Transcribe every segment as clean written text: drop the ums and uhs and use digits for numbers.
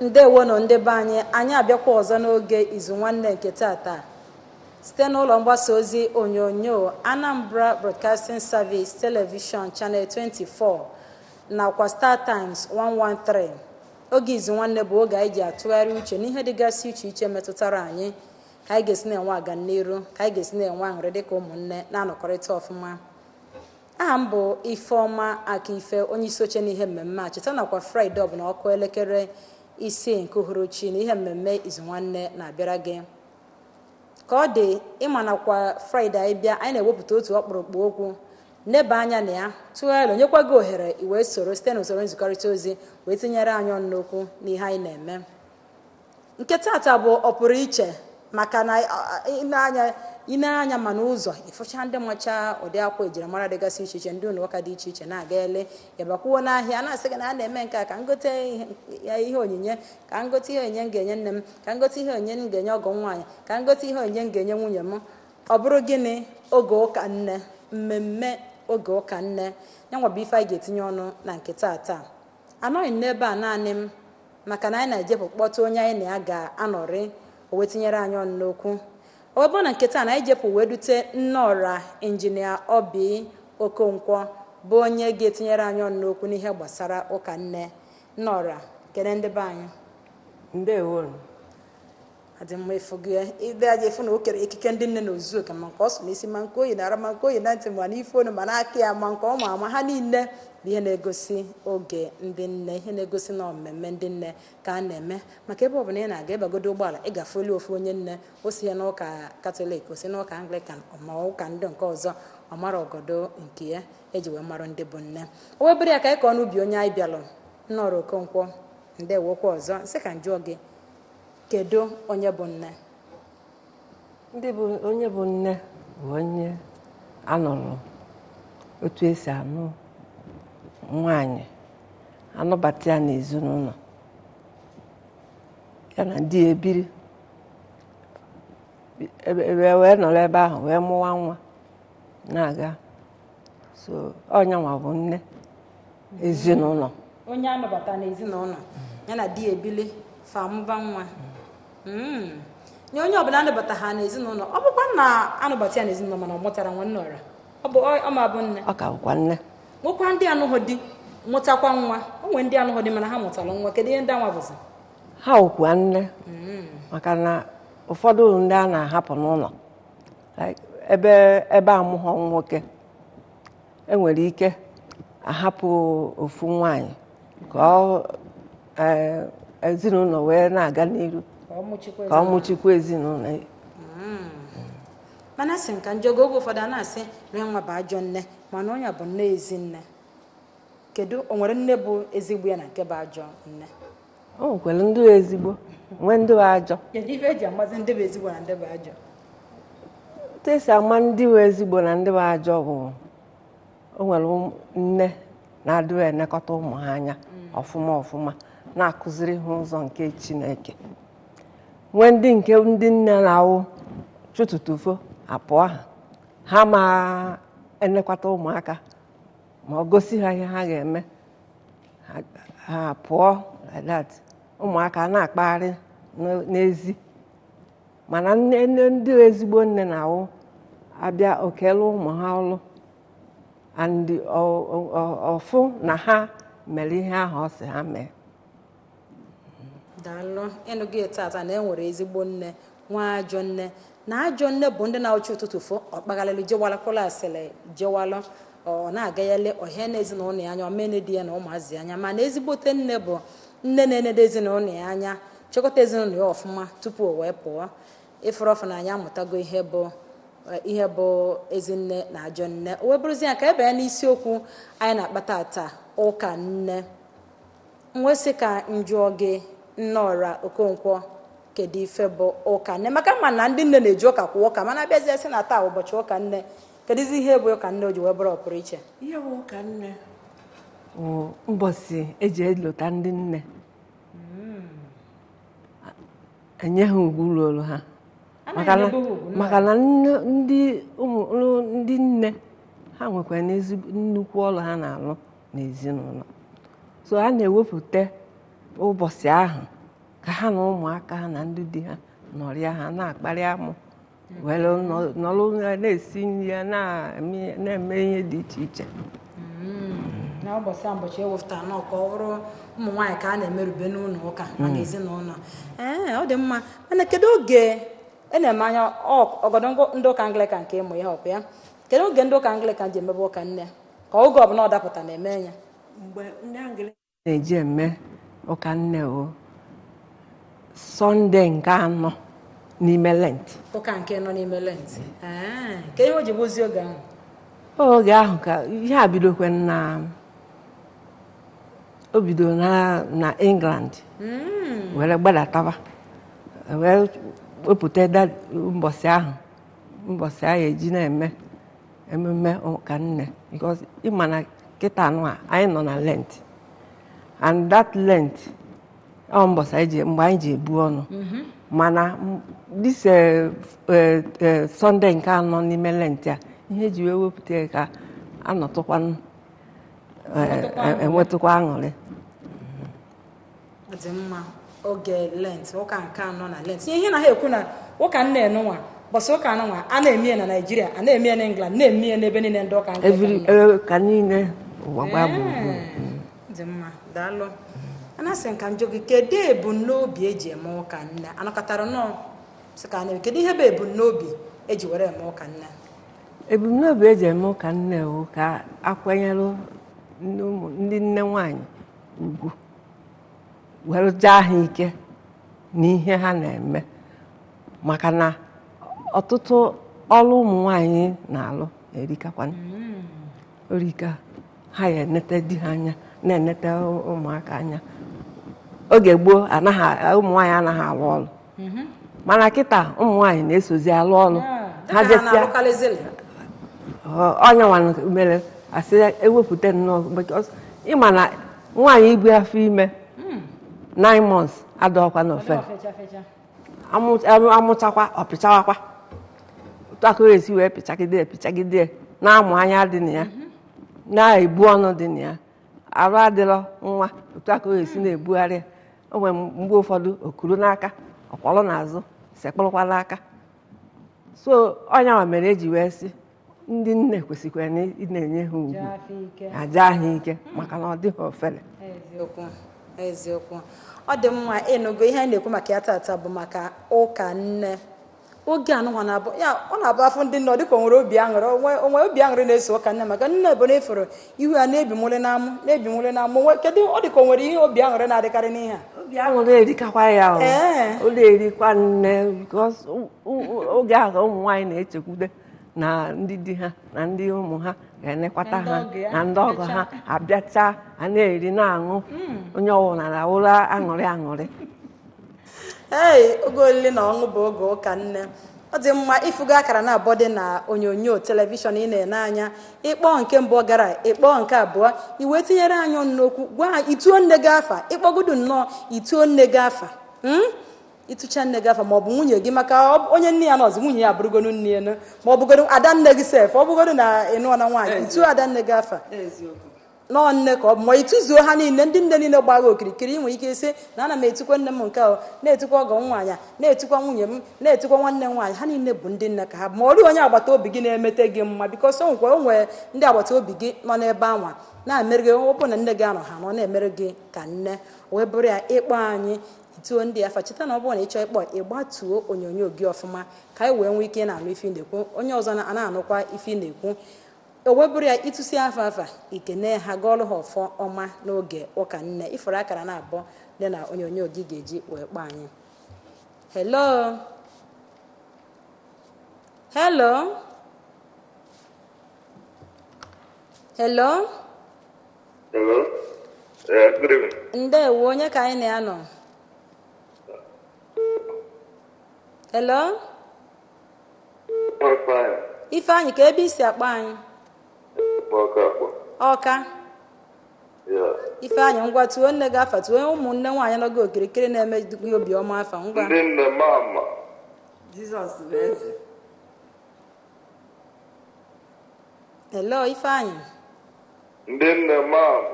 Ndewonụ ndị be anyị. Anyị abịakwa ọzọ n'oge Izu Nwanne nke tata site n'ụlọ mgbasa ozi onyonyo Anambra Broadcasting Service Television Channel 24 nakwa Star Times 113. Oge Izu Nwanne bụ oge anyị ji atụgharị uche n'ihe dịgasị iche iche metụtara anyị, ka anyị ga-esi na-enwe aganiru, ka anyị ga-esi na-enwe aṅụrị dịka ụmụnne na-anọkọrịta ọfụma. Aha m bụ Ifeọma Akife, onye isi oche n'ihe mmemme a. Cheta nakwa Fraịde ọbụla ọkụ elekere 6 nke uhuruchi na ihe mmemme Izu Nwanne na-abịara gị. Ka ọ dị ịma nakwa Fraịde anyị bịa, anyị na-ewepụta otu ọkpụrụkpụ okwu, neba anya na ya, tụgharịa, nyekwa gị ohere i wee soro site n'usoro nzikọrịta ozi wee tinyere anyị ọnụ n'okwu n'ihe anyị na-eme. Nke tata bụ ọpụrụ iche maka na ine anya ma n'ụzọ ịfụcha ndị macha ụdị akwa ejirimara dịgasị iche iche, ndị ụlọ ụka dị iche iche na-aga ele ịbakwuo n'ahịa, na-asị gị na a na-eme nke a, ka ngote ihe onyinye, ka ngote ihe onyinye m ga-enye nne m, ka ngote ihe onyinye m ga-enye ọgọ m nwaanyị, ka ngote ihe onyinye m ga-enye nwunye m. Ọ bụrụ gịnị? Oge ụka nne, mmemme oge ụka nne ya nwa bụ ife anyị ga-etinye ọnụ na nke tata. Anọghị m n'ebe a naanị m, maka na anyị na-ejepụ kpọta onye anyị na ya ga-anọrị o wee tinyere anyị ọnụ n'okwu. Ọ bụrụ na nke taa na anyị jepụ wee dute Nneọra Injinia Obi Okonkwo, bụ onye ga-etinyere anyị ọnụ n'okwu n'ihe gbasara ụka nne. Nneọra, kene ndị be anyị. Ndewo. Adị mma ịfụ gị ide aja ịfụ na o kere ekike ndị nne na ozuzu oke, ma nke ọ sụ n'isi, ma nke oyi na-ara, ma nke oyi na ntị, ma n'ife onu, ma n'aka ya, ma nke ọ ma ama, ha niile bụ ihe na-egosi oge ndị nne, ihe na-egosi na mmemme ndị nne ka a na-eme. Maka ebe ọbụla ị na-aga, ịbagodo ụgbọala, ị gafeli ofu onye nne, o si ya n'ụka Katọlik, o si n'ụka Anglikan, ma ụka ndị nke ọzọ, ọ mara ọgọdọ nke ya eji wee mara ndị bụ nne. O wee bụrụ ya ka anyị kọọ n'ubi onye anyị bịalụ. Nneọra Okonkwo, ndewokwa ọzọ. Nsị ka njụọ gị, kedu onye bụ nne? Ndị bụ onye bụ nne bụ onye anụrụ otu esi anụ nwaanyị, anụbata ya n'ezinụlọ ya na di ya ebiri ebe wee nọrọ ebe ahụ wee mụwa nwa na-aga. So onye nwa bụ nne ezinụlọ. Onye anụbata n'ezinụlọ ya na di ya ebili fa amụba nwa. Nye onye ọbụla anụbata ha n'ezinụlọ, ọ bụkwa na anụbata ya n'ezinụlọ mana ọ mụtara nwa, Nneọra, ọ bụ ọ ma bụ nne? Ọ ka bụkwa nne. Nwekwa ndị anụghị di mụtakwa nwa. O nwere ndị anụghị di mana ha mụtara nwa. Kedu ihe ndị anwa bụzi? Ha wụkwa nne, maka na ụfọdụ ndị a na-ahapụ n'ụlọ, like ebe ebe amụghọ nwoke, enwere ike ahapụ ofu nwaanyị ka ọ ezinụlọ wee na-aga n'iru, ka ọ mụchikwa ka ọ mụchikwa ezinụlọ. Mana asị m ka njọgo, oge ụfọdụ a na-asị na nwa bụ ajọ nne, mana onye bụ nne ezi nne. Kedu, o nwere nne bụ ezigbo ya na nke bụ ajọ nne? O nwekwara ndị ezigbo, nwee ndị ajọ. Kedu ife eji amazi ndị bụ ezigbo na ndị bụ ajọ? Otu esi ama ndị bụ ezigbo na ndị bụ ajọ bụ, o nwere nne na-adịghị elekọta ụmụ ha anya ọfụma ọfụma, na-akụziri ha ụzọ nke Chineke, nwee ndị nke ndị nne na-awụ chụtụtụfo apụọ, ha ha ma elekọta ụmụaka ma ọ gosi ha ihe ha ga-eme, ha pụọ like that, ụmụaka na-akpagharị n'ezi. Mana nne ndị ezigbo nne na-awụ abịa okelu ụmụ ha ọlụ and ọfụ na ha mere ihe ahụ ọ sị ha mee. Daalụ. Ịnụ gị tata na e nwere ezigbo nne, nwa ajọ nne, na ajọ nne bụ ndị na-achị ụtụtụ fo ọkpaghalịlụ jewalụ asịlị jewalụ, ọ na-agaghalị ọhịa na ezinụlọ ya anya, omene di ya na ụmụazị anya. Mana ezigbote nne bụ nne na-enedo ezinụlọ ya anya, chịkọta ezinụlọ ya ọfụma tupu o wee pụọ. Ịfụrụ ọfụ na anyị amụtago ihe bụ ezinne na ajọ nne. O wee bụrụzi ya ka ebe ya n'isiokwu anyị na-akpata taa, ụka nne. Nwesị ka njụọ gị, Nneọra Okonkwo, kedu ife bụ ụka nne? Maka ma na ndị nne na-eji ụka kwa ụka, mana abịazie sị na taa ụbọchị ụka nne, kedụzi ihe bụ ụka nne o ji wee bụrụ ọpụrụ iche? Ihe bụ ụka nne bụ mbọsị eji elota ndị nne, enye ha ugwu ruolu ha, maka na na-enyebe ha ugwu, nna. Maka na ndị ụmụ ndị nne ha nwekwara n'ezigbo nnukwu ọrụ ha na-alụ n'ezinụlọ, so a na-ewepụta ụbọchị ahụ. Ka ha na ụmụaka ha na ndị di ha nọrịa, ha na-akparị amụ, were nọrọ na-esi nri ya, na-eme ihe dị iche iche. Na ụbọchị a, ụbọchị ewepụtara nọ ka ọ bụrụ ụmụ nwaanyị ka a na-emerube n'ụlọ ụka ma na ezinụlọ. Ee, ọ dị mma. Mana kedu oge e na-eme anya ọgọdọ ndị ụka Anglican ka ịmụ ihe ọkụ ya? Kedu oge ndị ụka Anglican ji emebe ụka nne, ka oge ọbụla ọ dapụta na-eme ya? Mgbe ndị Anglican na-eji eme ụka nne o Sọnde nke anọ n'ime Lent. Ụka nke nọ n'ime Lent. Ee, ka ihe o ji bụzi oge ahụ? Oge ahụ ka ihe a bidokwe na o bidoro na England were gbadatawa, wee wepụta ụbọchị ahụ, ụbọchị ahụ eji na-eme emume ụka nne, because ịma na kịta anụ a anyị nọ na Lent, and that Lent ọ mbọsị anyị ji, mgbe anyị ji ebu ọnụ. Mana this Sunday nke anọ n'ime Lent a, ihe eji wee wepụta ya ka anọtụkwa enwetụkwa aṅụrị. Ọ dị mma. Oge Lent, ụka nke anọ na Lent, ihe na ha ekwu na ụka nne nụnwa, bọsị ụka nụnwa a na-eme ya na Naijiria, a na-eme ya na England, na-eme ya n'ebe niile ndị ụka Anglican every nọ. Ka niile ụwa gbaa gburugburu. Dị mma, daalụ. Ana sị nka njụ gị, kedu ebumnobi eji eme ụka nne? Anọkọtara nọọ sị ka a na-eme? Kedu ihe bụ ebumnobi eji were eme ụka nne? Ebumnobi eji eme ụka nne wụ ka akwanyere ndị ụmụ ndị nne nwanyị ugwu, were jaa ha ike n'ihe ha na-eme, maka na ọtụtụ ọrụ ụmụ nwanyị na-alụ erikakwa orika. Ha ya enete di ha anya, na-enete ụmụaka anya. Oge gboo anaghị, ụmụ nwanyị anaghị alụ ọrụ, mana kịta ụmụ nwanyị na-esozi alụ ọrụ. Ha ha jesịa na-alụkarịzịlị. Ọnya nwa mere asị ewepụta nnọọ, because ịma na nwaanyị ibu afọ ime 9 months adọghọkwa n'ofe. Amụchakwa, ọpịchawakwa otu aka o esi wee pịchagide pịchagide, na-amụ anya dị na ya, na-ebu ọnụ dị na ya, arụ adịrọ nwa, otu aka o esi na-ebugharị ya. O nwere mgbe ụfọdụ okuru n'aka, ọkwọrọ n'azụ, sekpụrụkwa n'aka. So ọnya nwa mere eji wee sị ndị nne kwesịkwara na ị na-enye ha ugwu, aja ha ike, maka na ọ dịghị ofere. Eziokwu, eziokwu. Ọ dị mma. Ịnụgo ihe anyị na-ekwu maka ya tata bụ maka ụka nne. Oge anụnwa na-abụ ya, ọ na-abụ afọ ndị nne, ọ dịka o nwere obi aṅụrị, onwe obi aṅụrị na-eso ụka nne, maka nne bụ na efere ihu ya na-ebimụle n'amụ, na-ebimụle n'amụ. Kedu, ọ dịka o nwere ihe obi aṅụrị na-adịkarị n'ihe a? Obi aṅụrị erikakwa ya o. Ọ na-erikwa nne, because oge ahụ ka ụmụ nwaanyị na-echekwude na ndị di ha na ndị ụmụ ha ga-enekwata na ha ndị ọgọ ya na ndị ọgọ ha abịacha, a na-eri na-aṅụ, onye ọbụla na-awụra aṅụrị aṅụrị. Ee, oge olili na ọṅụ bụ oge ụka nne. Ọ dị mma. Ịfụgo akara na-abọ dị na onyonyo telivishọn ị na-ene anya, ịkpọ nke mbụ gara, ịkpọ nke abụọ, i wee tinyere anyị ọnụ n'okwu, gwa ha ituo nne gị afa. Ịkpọgodu nnọọ ituo nne gị afa, Ịtụcha nne gị afa ma ọ bụ nwunye gị, maka onye nne ya nọzi, nwunye ya abụrụgonu nne ya, ma ọ bụgodu ada nne gị sef, ọ bụgodu na ịnụọ na nwaanyị, ituo ada nne gị afa nọọ nne ka ọ bụ, ma ịtụzuo ha niile, ndị nne niile gbara okirikiri. Ị nwere ike isi na ana m etukwa nne m nke ahụ, na-etukwa ọgọ m nwaanyị, na-etukwa nwunye m, na-etukwa nwanne m nwaanyị. Ha niile bụ ndị nne ka ha bụ. Ma ọ rịghị onye agbata obi gị na-emete gị mma, because o nwekwa, o nwere ndị agbata obi gị nọ n'ebe anwa na-emere gị, ọ bụ na nne gị anọ, ha nọ na-emere gị ka nne wee bụrụ ya. Ịkpọ anyị, ituo ndị afa. Cheta na ọ bụrụ na ị chọọ ịkpọ, ịgbatuo onyonyo gị ọfụma ka anyị wee nwee ike na-anụ ife ị na-ekwu, onye ọzọ na na-anụkwa ife ị na-ekwu. O wee bụrụ ya, ịtụsi afa afa, ikene ha, gọọlụ ha ọfọ ọma n'oge ụka nne. Ifuru akara na abụọ dị na onyonyo gị ga-eji wee kpọọ anyị. Hello, hello, hello. Hello. Yeah, good evening. Ndewo. Onye ka anyị na-anọ? Hello. I'm fine. Ifeanyị, ka ebe isi akpọ anyị? Ọka akpọ. Ọka? Yeah. Ifeanyị, ngwa, tuo nne gị afa, tuo ụmụnne nwaanyị nọgị okirikiri na-eme gị obiọma afa, ngwa. Ndị nne, mama. Jizọs bụ eze. Hello, Ifeanyị. Ndị nne, mama.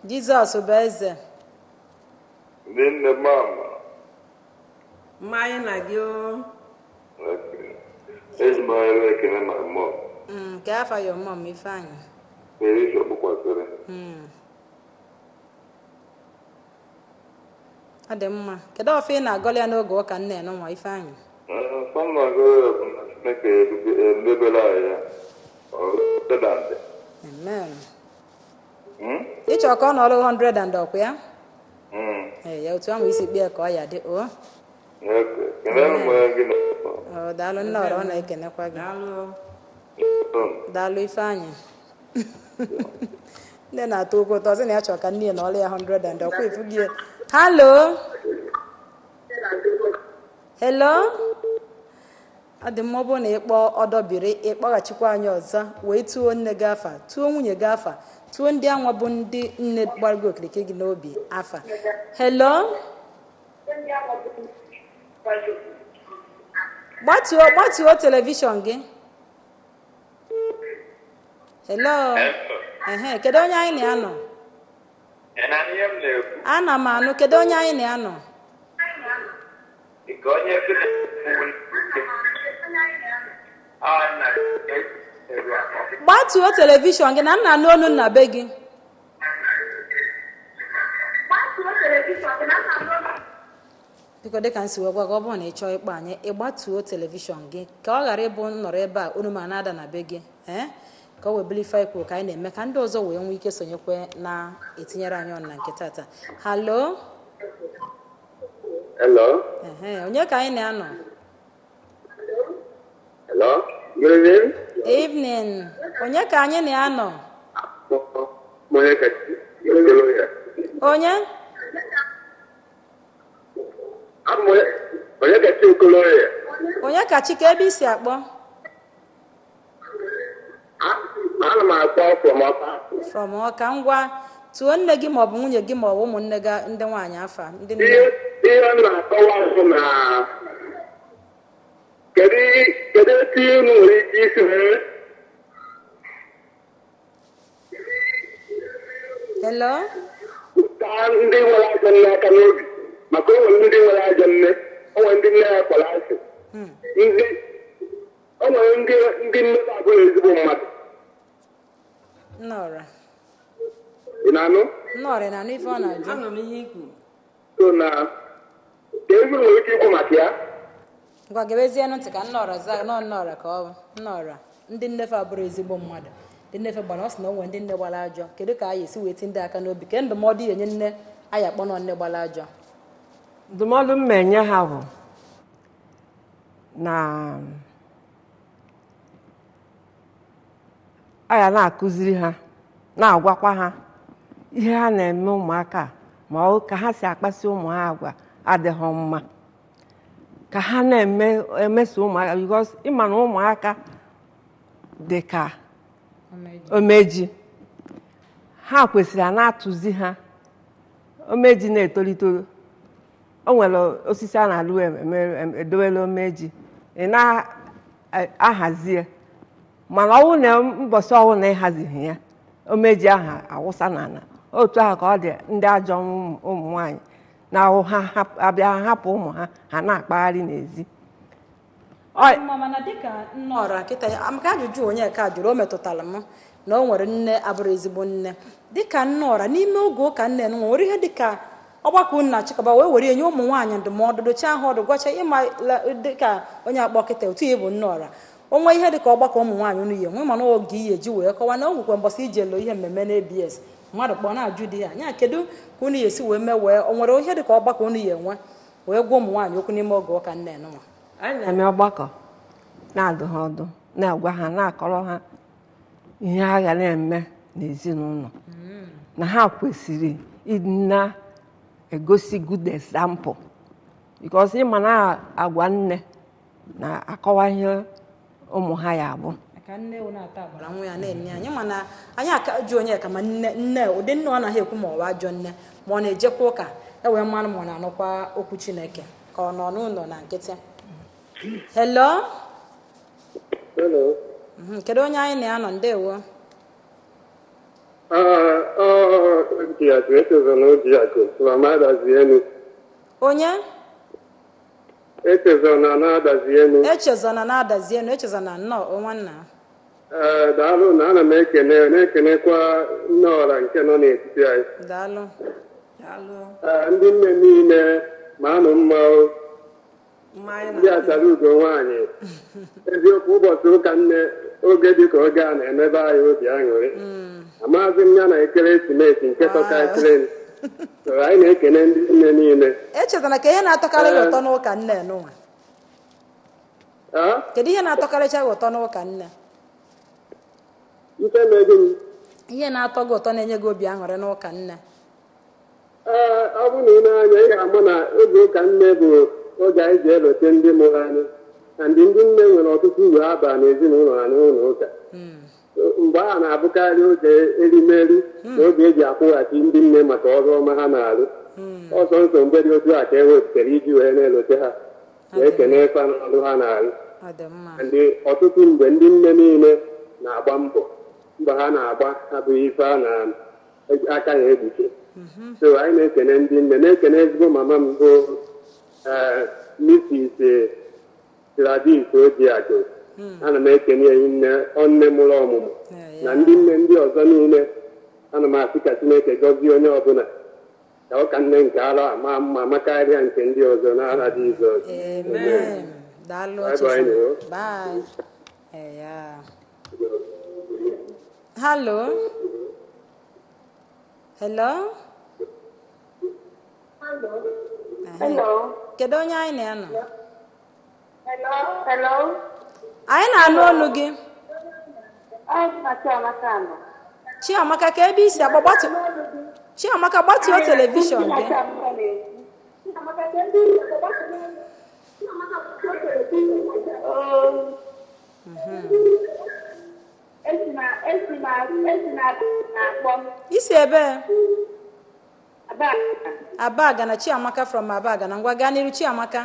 Jizọs bụ eze. Ndị nne mama. Mma anyị na gị o. Okay. Eji m ohere ekele my mom. Nke afa your mom, Ifeanyị? Erisha kpụkwasịrị. Ọ dị mma. Kedu ọfọ ị na-agọli ya n'oge ụka nne nwa, Ifeanyị? Sọmnagoro bụ na Chineke edebere anyị ya. Ọ dị. Amen. Ịchọ ka ọ nọrọ 100 and ọkwa ya? Mm. Ee, ya otu ahụ isi kpee ka ọ ya dị o. Okay. Kelere m onye gị na Ọ daalụ nne ọra, ọ na-ekenekwa gị. Daalụ. Daalụ, Ifeanyị. Nne na-atọ okwu ụtọ, sị na ya chọrọ ka nne ya nọrọ ya 100 and ọkwa ifu gị. Hello, hello. Ọ dị mma. Ọ bụrụ na ịkpọ ọdọbiri, ịkpọghachikwa anyị ọzọ wee tuo nne gị afa, tuo nwunye gị afa, tuo ndị anwa bụ ndị nne gbara gị okirikiri gị n'obi afa. Hello, gbatuo gbatuo television gị. Hello, ehe, kedu onye anyị na-anọ? Ị na-anụ ihe m na-ekwu? Ana m anụ. Kedu onye anyị na-anọ? Nke onye gị na-ekwu ọ na eru akpọ. Gbatuo television gị na nna anụ onu nna be gị. Biko, dịka m si wee gwa gị, ọ bụrụ na ị chọọ ịkpọ anyị, ịgbatuo television gị ka ọ ghara ịbụ nnọrọ ebe a unu ma na-ada na be gị. Ee, ka ọ wee bụrụ ife anyị kwuru ka anyị na-eme ka ndị ọzọ wee nwee ike sonyekwe na-etinyere anyị ọnụ na nke tata. Hello. Hello. Ehe, onye ka anyị na-anọ? Hello. Good evening. Evening. Onye ka anyị na-anọ? Onye ka ya? Onye? Onye ka chi Okoloya? Onye ka chi ka ebe isi akpọ? Ana m akpọ from Ọka. From Ọka. Ngwa, tụọ nne gị maọbụ nwunye gị maọbụ ụmụnne gị ndị nwaanyị afa, ndị nne. Ihe m na-akọwa bụ na kedu etu unu nwere ike isi wee Hello. taa ndị nwere ajọ nne aka n'obi, maka o nwere ndị nwere ajọ nne, o nwere ndị nne ya kpọrọ asị, ndị o nwere ndị nne ha abụghị ezigbo mmadụ. Nnọra. Ị na-anụ? Nnọra, ị na-anụ ife ọ na-ajụ? Anụ m ihe ikwu. So na ka ezi nwere ike ikwu maka ya. Ngwa, gebezie ntị ka nnọra zaa nọ. Nnọra, ka ọ bụ nnọra, ndị nnefe abụrụ ezigbo mmadụ, ndị nnefe gbara ọ sị na o nwere ndị nne gbara ajọ. Kedu ka anyị esi wee ti ndị aka n'obi? Ke ndụmọdụ ya enye nne anyị akpọ nọ nne gbara ajọ? Ndụmọdụ m enye ha bụ na a ga na-akụziri ha, na-agwakwa ha ihe ha na-eme ụmụaka a, ma ọ ka ha si akpasi ụmụ ha agwa adịghị mma, ka ha na-eme emeso ụmụaka, because ịma na ụmụaka dị ka omeji. Ha kwesịrị a na-atụzi ha. Omeji na-etolite, o nwere osisi a na-alụ edowere omeji, ị na-ahazi ya, mana ọwụ na mbọsị ọwụ na ịhazighị ya, omeji ahụ awụsa n'ala. Otu ahụ ka ọ dị ndị ajọ ụmụ nwanyị na-ahụ ha abịa hapụ ụmụ ha, ha na-akpagharị n'ezi. Mma, mana dịka nnọọrọ kịta ya, maka ajụjụ onye ka jụrụ, o metụtara m na o nwere nne abụrụ ezigbo nne. Dịka nnọọra, n'ime oge ụka nne nwa nwere ihe dịka ọgbakọ unu na-achịkọba wee were enye ụmụ nwaanyị ndụmọdụ, dochaa ha ọdụ, gwacha ịma dịka onye akpọ kịta otu ya bụ nnọọra, onwe ihe dịka ọgbakọ ụmụ nwaanyị unu ya enwe, mana oge iyi eji wee kọwa na o nwekwe mbọsị iji elo ihe mmemme na ABS, mmadụ kpọọ na-ajụ di ya nya, kedu ka unu ya esi wee mee wee o nwere ihe dịka ọgbakọ unu ya enwe wee gwa ụmụ nwaanyị okwu n'ime oge ụka nne nwa? Anyị na-eme ọgbakọ, na-adụ ha ọdụ, na-agwa ha, na-akọrọ ha ihe ha ga na-eme n'ezinụlọ, na ha kwesịrị ịdị na-egosi good example, because ịma na agwa nne na-akọwa ihe ụmụ ha ya abụ. Ka nne ewu na-ata agbara nwa ya na-enye anyị, mana anyị aka jụ onye ka ma nne nne ụdị nne ọ naghị ekwu ma ọ bụ ajọ nne, ma ọ na-ejekwa ụka e wee mmanụ, ma ọ na-anụkwa okwu Chineke, ka ọ nọ n'ụlọ na nkịtị. Hello. Hello. Kedu onye anyị na-anọ? Ndewo. Ojiakụ, echezọ na Ojiakụ from Adazi Enu. Onye? Echezona na-adazi elu. Echezona na-adazi elu. Echezona nnọọ o nwanna. Ee, daalụ na ana m ekene na-ekenekwa nne ọra nke nọ n'etiti anyị. Daalụ. Daalụ. Ee, ndị nne niile ma anụ mma o, Mmanya ndị na achara ugo nwaanyị. Eziokwu, ụbọchị ụka nne oge dị ka oge a na-emebe anyị obi aṅụrị. Amaghịzị m ya na ekeresimesi nke tọkarịsịrị. So anyị na-ekene ndị nne niile. Echezona, ka ihe na-atọkarị gị ụtọ n'ụka nne nụnwa? Ah, Kedu ihe na-atọkarịcha gị ụtọ n'ụka nne? Ife megị m. Ihe na-atọ gị ụtọ, na-enye gị obi aṅụrị n'ụka nne. Ee, ọ bụrụ na ị na-anya, ị ga-ama na oge ụka nne bụ oge anyị ji elote ndị mụrụ anyị, na ndị nne nwere ọtụtụ uru aba n'ezinụlọ ha n'ụlọ ụka. Mgbe a na-abụkarị oge erimeri na oge eji akwụghachi ndị nne maka ọrụ ọma ha na-arụ. Ọsọ nsọ mgbe dị otu a ka e wepụtara iji wee na-elote ha, wee kenee fa n'ọrụ ha na-arụ. Ọ dị mma. Ndị ọtụtụ mgbe ndị nne niile na-agba mbọ, mbọ ha na-agba abụghị ife a na-aka ya ekpuchi. So anyị na-ekene ndị nne, na-ekene ezigbo mama m bụ Mrs. Gladys Ojiakụ. Ana m ekene ya nne, nne mụrụ ọmụmụ, na ndị nne ndị ọzọ niile. Ana m asị ka Chineke gọzie onye ọbụla, ka ụka nne nke ara ama mma makarịa nke ndị ọzọ n'aha Jizọs. Amen. Daalụ. Bye bye. Echezona. Bye. Eya. Hello, hello. Hello. Kedu onye anyị na-anọ? Hello. Hello. Anyị na-anụ olu gị. Ọ bụ na Chiamaka nọ. Chiamaka, ka ebe isi agba gbatu. Chiamaka, gbatuo television gị. Chiamaka na-ekwu. Chiamaka, ka ebe isi agba Chiamaka, gbatuo television. Oo. Esi na esi na esi na na-akpọ. Isi ebe? Aba. Abagana. Chiamaka from Abagana. Ngwa, gaa n'iru, Chiamaka.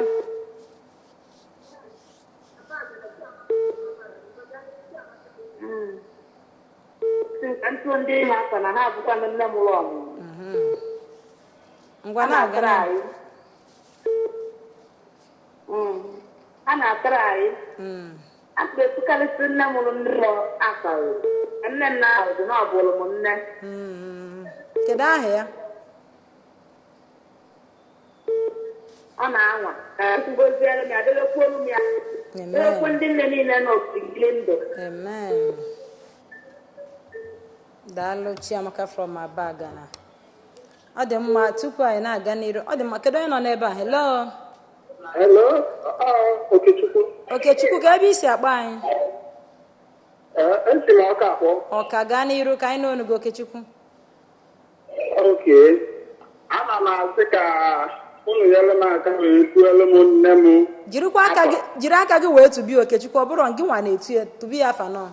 Si ka ntụ ndị na-akpa na ha abụkwa nne mụrụ ọmụmụ. Ngwa, Ha na-aga na-atara n'ihu. anyị. Ha na-atara anyị. A na-ekwukarịsị nne mụrụ nne m akpaghị. Nne nna ahụ dị na ọ bụrụ m nne. Kedu aha ya? Ọ na-anwa ka goziere m ya, delekwuolu m ya. Amen. Delekwu ndị nne niile nọ okirikiri ndụ. Amen. Daalụ, Chiamaka from Abagana. Ọ dị mma. Tupu anyị na-aga n'iru, ọ dị mma, kedu onye nọ n'ebe a? Hello. Hello, Okechukwu. Okechukwu, ka ebe isi akpọ anyị? Esi m Ọka akpọ. Ọka, gaa n'iru ka anyị n'onu gị, Okechukwu. Oke. Ana m asị ka unu nyere m aka wee kwuelu m nne m. Jirikwa aka gị, jiri aka gị wee tụbi Okechukwu. Ọ bụrụ gị nwa na-etu ya, tụbi ya afa nọ.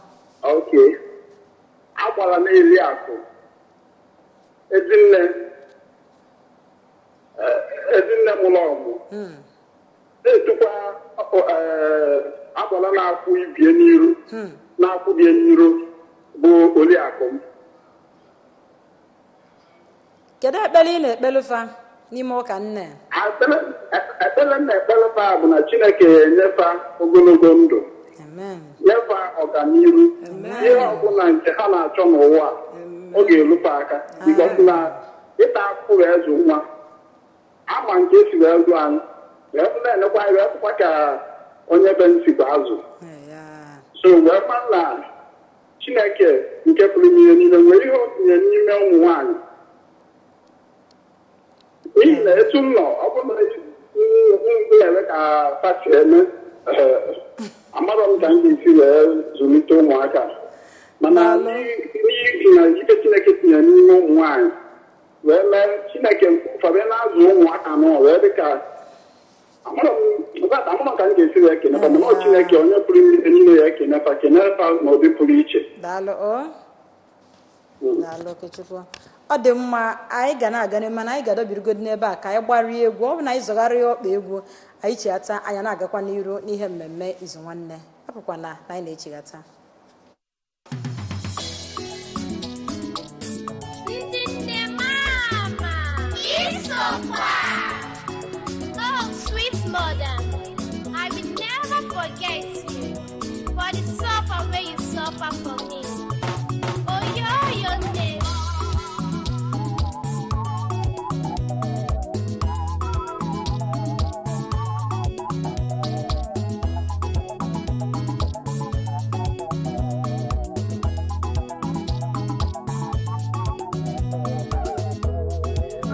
Oke. Agbara m eli akụ. Ezinne. Ezinne mụrụ ọmụ. Na-etukwa agbara na-akwụ ibie n'iru. Na-akwụ bie n'iru bụ oliakụ m. Kedu ekpere ị na-ekpelu fa n'ime ụka nne? Ekpere m na-ekpere fa bụ na Chineke enyefa ogologo ndụ. Amen. Nyefa ọganiru. Ihe ọbụla nke ha na-achọ n'ụwa a, ọ ga-elufe aka. Because na ịta akwụkwọ wee zụ nwa ama nke esi wee zụ anyị, wee na-elekwa anyị, wee fụkwa ka onye be m sikwa azụ. Ya. So wee ma na Chineke nke pụrụ ime ihe niile nwere ihe o tinye n'ime ụmụ nwaanyị, n'ihi na etu m nọ, ọ bụrụ na m na-eme ka pati eme, amarọ m ka m ga-esi wee zụlite ụmụaka, mana Daalụ. n'ihi na ike Chineke tinyere n'ime ụmụ nwaanyị wee mee Chineke ụfọdụ na-azụ ụmụaka nọ wee dị ka amarọ m in fact, amarọ m ka m ga-esi wee kenefa, mana ọ Chineke onye pụrụ ime ihe niile ya ekenefa, kenefa n'ụdị pụrụ iche. Daalụ o. Daalụ, Okechukwu. Ọ dị mma. Anyị ga na-aga n'ihu, mana anyị ga-adọbirigodi n'ebe a ka anyị gbarie egwu. Ọ bụ na anyị zọgharịa ọkpa egwu anyị chighata, anyị na-agakwa n'iru n'ihe mmemme izu nwanne. Apụkwana na anyị na-echighata. Ndị nne mama isokwa. forget you for the suffer wey you suffer for me. Oyoyo nne.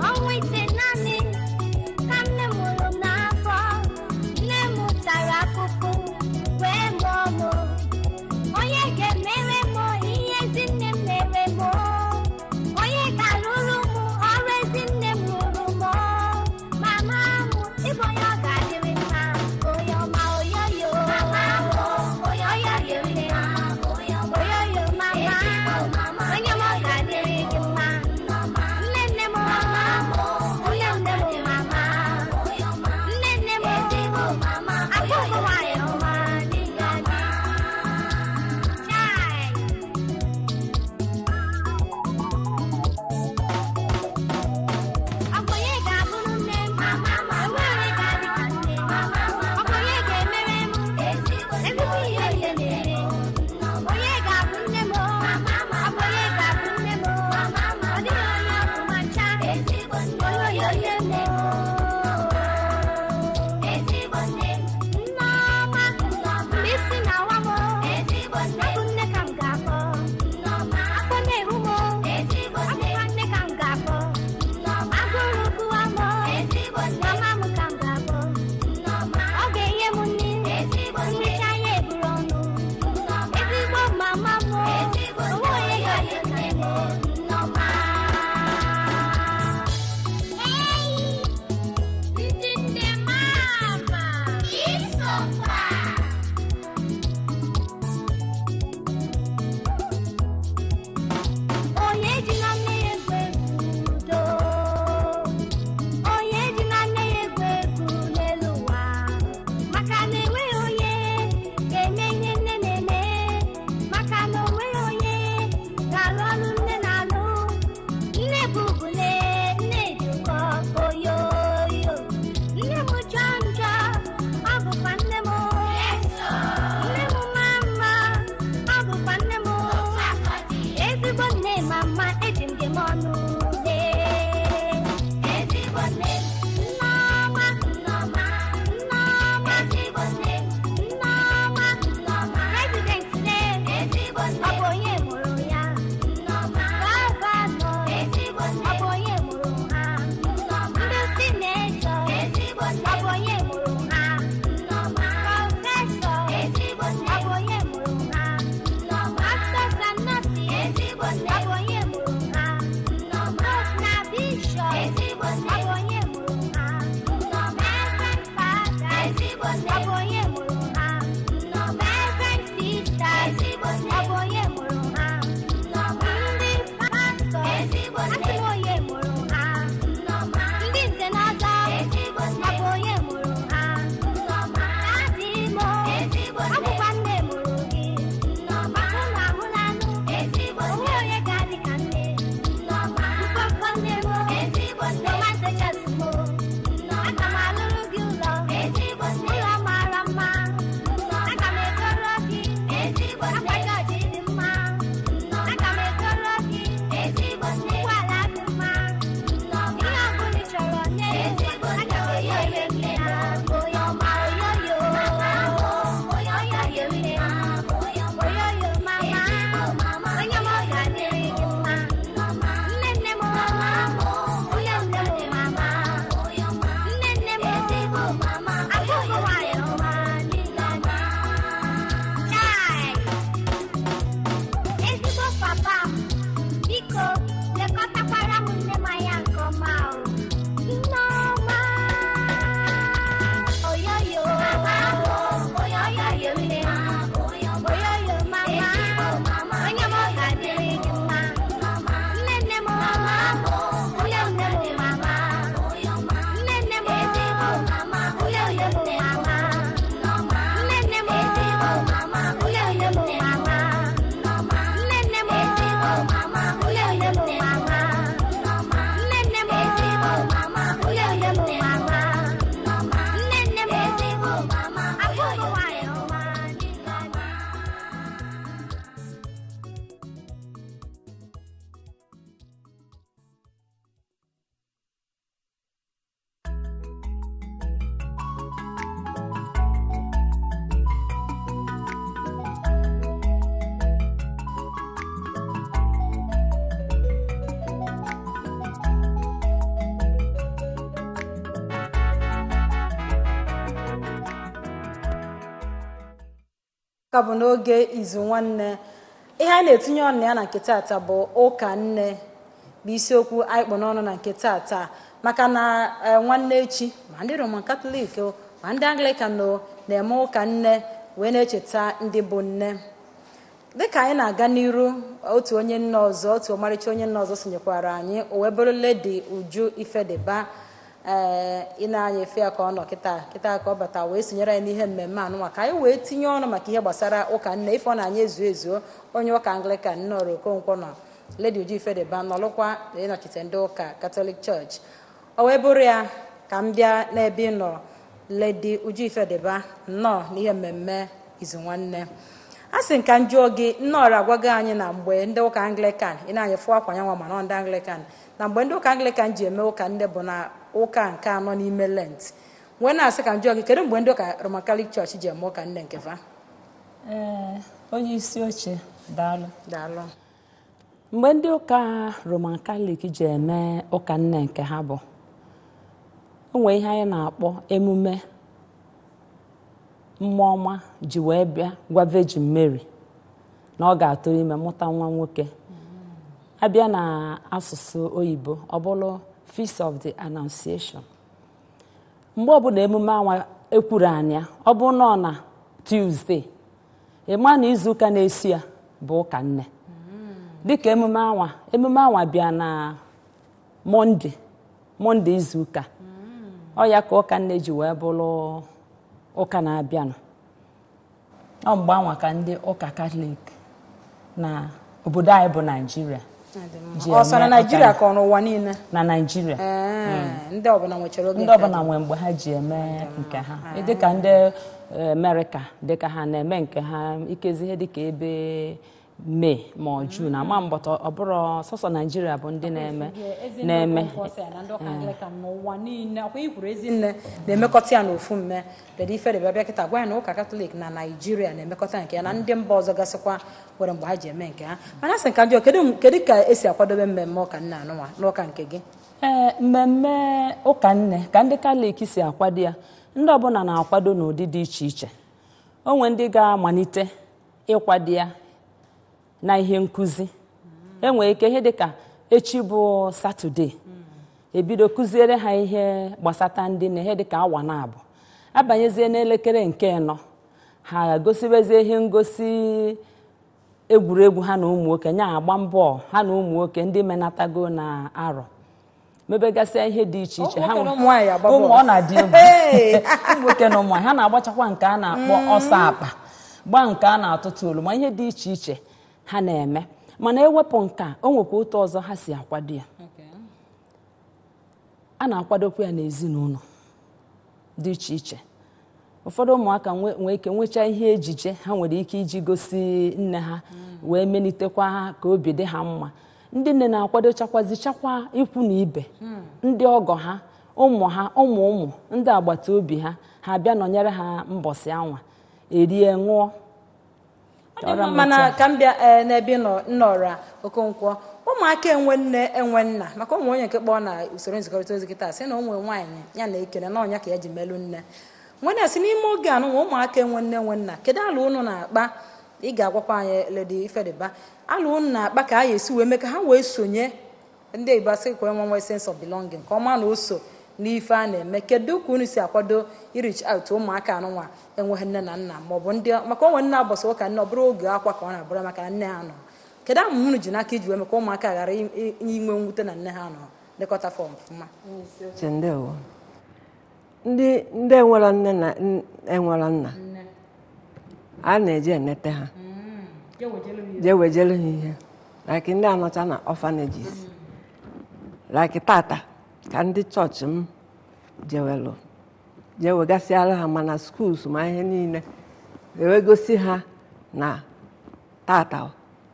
Ọnwa ite naanị ka nne mụrụ m n'afọ, nne m tara akụkụ wee mụọ mụ. Onye ga-emere m Ka bụ n'oge Izu Nwanne, ihe anyị na-etinye ọnụ ya na nke taata bụ ụka nne, bụ isiokwu anyị kpọ n'ọnụ na nke taata, maka na nwanne echi ma ndị Roman Katọlik o, ma ndị Anglican o, na-eme ụka nne wee na-echeta ndị bụ nne. Dịka anyị na-aga n'iru, otu onye nne ọzọ, otu ọmarịcha onye nne ọzọ sonyekwara anyị, o wee bụrụ Lady Uju Ifediba. Ee, ị na-anya efe ya ka ọ nọ kịta kịta ka ọ bata wee sonyere anyị n'ihe mmemme anụnwa, ka anyị wee tinye ọnụ maka ihe gbasara ụka nne. Ife ọ na-anya ezuo ezuo, onye ụka Anglican Nnọrọ Okonkwo nọ, Lady Uju Ifediba nọlụkwa ịnọchite ndị ụka Catholic Church. O wee bụrụ ya ka m bịa n'ebe ị nọ, Lady Uju Ifediba, nnọọ n'ihe mmemme Izu Nwanne. A sị nka m jụọ gị, nnọọrọ agwago anyị na mgbe ndị ụka Anglican, ị na-anya fụ akwa nyanwa, mana ọ ndị Anglican, na mgbe ndị ụka Anglican ji eme ụka nne bụ na ụka nke anọ n'ime Lent, wee na-asị ka m jụọ gị, kedu mgbe ndị ụka Roman Catholic Church ji eme ụka nne nke fa? Ee, onye isi oche, daalụ. Daalụ. Mgbe ndị ụka Roman Catholic ji eme ụka nne nke ha bụ, o nwee ihe anyị na-akpọ emume mmụọ ọma ji wee bịa gwa Virgin Mary na ọ ga-atụrụ ime mụta nwa nwoke. Abịa na asụsụ oyibo, ọ bụrụ Feast of the Annunciation. Mgbe ọbụla emume anwa ekwuru anya, ọ bụ nọ na Tuesday, ịma na izuụka na-esi ya bụ ụka nne. Dịka emume anwa bịa na Mọnde izuụka, ọ ya ka ụka nne ji wee bụrụ ụka na-abịanụ. Ọ mgbe anwa ka ndị ụka Katọlik na obodo anyị bụ Naijiria ji Ọ sọ na eme Naijiria ụka ka ọ n'ụwa niile? Na Naijiria. Ee, ndị ọbụla nwechara oge Ndị nke ọbụla nwee mgbe ha ji eme nke ha, dịka ndị Amerịka, dịka ha na-eme nke ha ikezi ihe dịka ebe Mee ma ọ Jun ama mgbọtọ. Ọ bụrụ sọsọ Naijiria bụ ndị na-eme. Na ndị ụka Anglican n'ụwa niile, ọkwa ikwuru ezinne na-emekọta ya n'ofu mme. Lady Ifediba, bịa kịta gwa ya na ụka Katọlik na Naijiria na-emekọta nke ya, na ndị mba ọzọ gasịkwa nwere mgbe ha ji eme nke ha. Mana asị nka njọ, kedu ka esi akwadobe mmemme ụka nne anụnwa n'ụka nke gị? Ee, mmemme ụka nne ka ndị Katọlik si akwado ya, ndị ọbụla na-akwado n'ụdị dị iche iche. O nwee ndị ga-amalite ịkwado ya na ihe nkụzi. Enwere ike ihe dịka echi bụ Satọde, ebido kụziere ha ihe gbasata ndị na ihe dịka awa na abụ, abanyezie n'elekere nke 4, ha gosibezie ihe ngosi egwuregwu ha na ụmụ nwoke nya agba mbọ, ha na ụmụ nwoke ndị menatago na arọ mebegasịa ihe dị iche iche. Ụmụ Ha nwoke na ụmụ nwaanyị agba ụmụ bọọlụ. ọ na-adị egwu. Hey! Ụmụ nwoke na ụmụ nwaanyị, ha na-agbachakwa nke a na-akpọ ọsọ akpa gbaa, nke a na-atụtụ oroma, ihe dị iche iche ha na-eme. Mana ewepụ nke a, o nwekwa otu ọzọ ha si akwado ya. A na-akwadokwa ya n'ezinụlọ dị iche iche. Ụfọdụ ụmụaka nwee ike nwechaa ihe ejije ha nwere ike iji gosi nne ha wee melitekwa ha ka obi dị ha mma. Ndị nne na-akwadochakwazi chakwa ikwu na ibe, ndị ọgọ ha, ụmụ ha, ụmụ ụmụ, ndị agbata obi ha, ha bịa nọnyere ha mbọsị anwa, erie, ṅụọ. Ọ dị mma, mana ka m bịa n'ebe ị nọ, Nnọra Okonkwo, ụmụaka enwe nne enwe nna, maka ụmụ onye nke kpọọ na usoro nzikọrịta ozi kịta sị na ụmụ nwaanyị ya na-ekele na ọnya ka ya ji melụ nne nwere asị n'ime oge a nụnwa ụmụaka enwe nne enwe nna. Kedu ala unu na-akpa? Ị ga-agwakwa anyị, Lady Ifediba, ala unu na-akpa ka a ga-esi wee mee ka ha wee sonye? Ndị Igbo asị ka enwe nwe sense of belonging, ka ọma na o so n'ife a na-eme. Kedu ka unu si akwado i-reach out ụmụaka anụnwa enweghị nne na nna, maọbụ ndị maka onwe nne agbasa ụka nne, ọ bụrụ oge akwa ka ọ na-abụrụ maka na nne ha nọ? Kedu amụma unu ji n'aka iji wee mee ka ụmụaka ghara inwe mwute na nne ha nọ lekọta fọm ọfụma? Uche, ndewo. Ndị enwero nne na enwero nna, a na-eji enete ha, jee wejere ha ihe, like ndị anọcha na orphanages. Like tata ka ndị chọọchị m jewelu jee wegasịara ha, mana schools ma ihe niile wee gosi ha na tata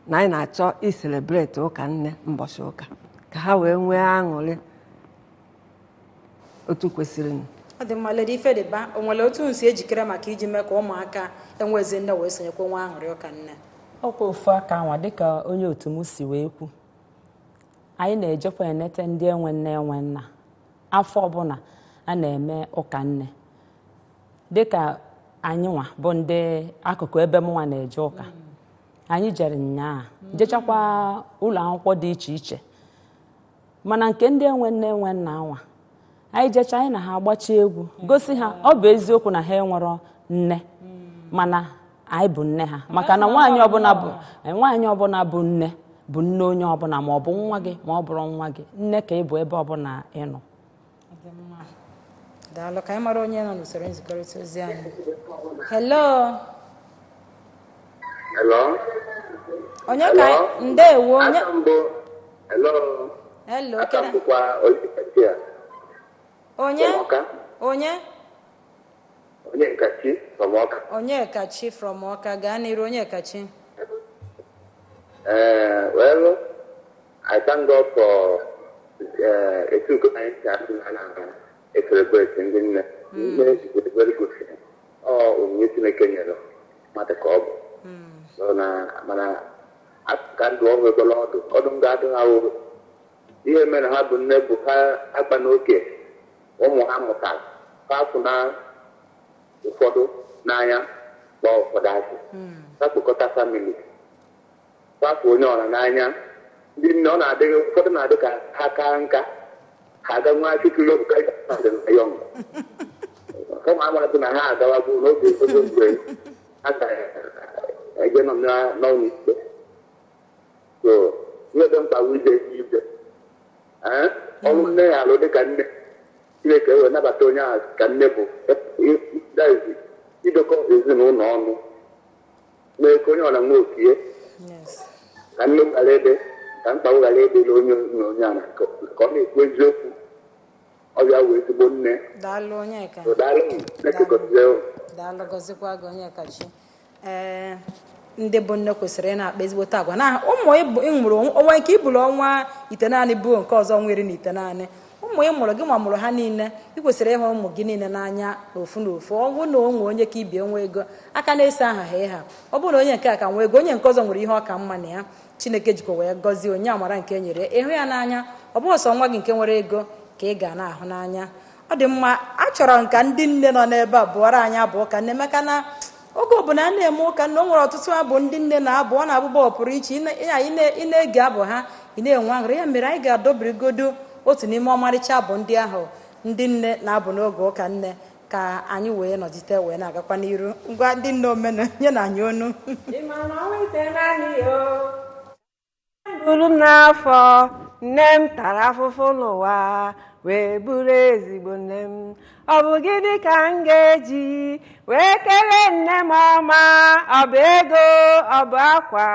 na anyị na-achọ i-celebrate ụka nne mbọchị ụka, ka ha wee nwee aṅụrị otu kwesịrị. Ọ dị mma. Lady Ifediba, o nwere otu nsi ejikere maka iji mee ka ụmụaka enwezi nne wee sonyekwa nwa aṅụrị ụka nne? Ọkwa ofu aka anwa, dịka onye otu m si wee kwu, anyị na-ejekwa enete ndị enwe nne enwe nna afọ ọbụla a na-eme ụka nne, dịka Anyị nwa bụ ndị akụkụ ebe m nwa na-eje ụka, anyị jere nnyaa jechakwa ụlọ akwụkwọ dị iche iche, mana nke ndị enwe nne enwe nna nwa anyị jecha, anyị na ha agbachi egwu gosi ha ọ bụ eziokwu na ha enwero nne, mana anyị bụ nne ha, maka na nwaanyị ọbụla bụ nne bụ nne onye ọbụla, ma ọ bụ nwa gị ma ọ bụrụ nwa gị, nne ka ị bụ ebe ọbụla ị nọ. Daalụ. Ka anyị mara onye nọ n'usoro nzikọrịta ozi anyị. Hello. Hello. Onye ka anyị- ndewo onye. Aka mbụ. Hello. Hello. Aka kedu- mbụkwa onye a. Onye? Ọka. Onye? Onye nkachi from Ọka. Onyekachi from Ọka, gaa n'iru Onyekachi. Well, I thank God for etu nke anyị si asị na na celebrate ndị nne. Nne is a very good thing. Ọ onyinye Chineke nyere mmadụ ka ọ bụ. So na mana ka ndụ ọ nwegolo ọdụ ọdụ m ga-adụ ha wụ ihe mere ha bụ nne bụ ha akpa n'oke ụmụ ha mụtara ha afụ na ụfọdụ n'anya kpọọ ụfọdụ asị, ha kpokọta famili kwafụ onye ọra n'anya. Ndị nne ọ na-adị ụfọdụ na-adị ka ha kaa nka, ha aga nwa chikilo yọng kama amarasị na ha agawago n'oge oge mgbe ha ga-eje nọ n'ọnụ ikpe. So ihe dị mkpa bụ ije ije. Ee, ọrụ nne ya alụ dịka nne Chineke wee nabata onye ahụ ka nne bụ that is idokọ ezinụlọ ọnụ mee ka onye ọra nwee okie. Yes. Ka nne ghara ede ka mkpagbu ghara edela onye na onye a ka ọ na-ekwu eziokwu, ọ bịa wee ezigbo nne. Daalụ Onyeka. Daalụ, Chineke gọzie unu. Daalụ, gọzikwa gị Onyekachi. Ee, ndị bụ nne kwesịrị ị na-akpa ezigbote agwa na ụmụ ị mụrụ onwe nke iburu ọnwa ite naanị bụ nke ọzọ nwere na ite naanị ụmụ ị mụrụ gị nwa mụrụ ha niile. Ị kwesịrị ịhụ ụmụ gị niile n'anya n'ofu n'ofu. Ọ bụrụ na o nwee onye ka ibie nwe ego aka na-ese aha ha ịha, ọ bụrụ na onye nke a ka nwee ego, onye nke ọzọ nwere ihe ọ ka mma na ya, Chineke jikwa wee gọzie onye amara nke e nyere ya. Ịhụ ya n'anya, ọ bụghị sọ nwa gị nke nwere ego ka ị ga na-ahụ n'anya. Ọ dị mma, achọrọ m ka ndị nne nọ n'ebe a bụọrọ anyị abụọ ka nne, maka na oge ọbụla a na-eme ụka nne, o nwere ọtụtụ abụ ndị nne na-abụ, ọ na-abụba ọ pụrụ iche. Ị na-ege abụ ha, ị na-enwe aṅụrị. Ya mere anyị ga-adọbirigodo otu n'ime ọmarịcha abụ ndị ahụ ndị nne na-abụ n'oge ụka nne, ka anyị wee nọgide wee na-agakwa n'iru. Ngwa, ndị nne omena nye na anyị onu. Ị ma na ọnwa ite naanị yo buru m n'afọ nne m tara afụfụ n'ụwa wee bụrụ ezigbo nne m. Ọ bụ gịnị ka m ga-eji wee kelee nne m ọma? Ọ bụ ego, ọ bụ akwa,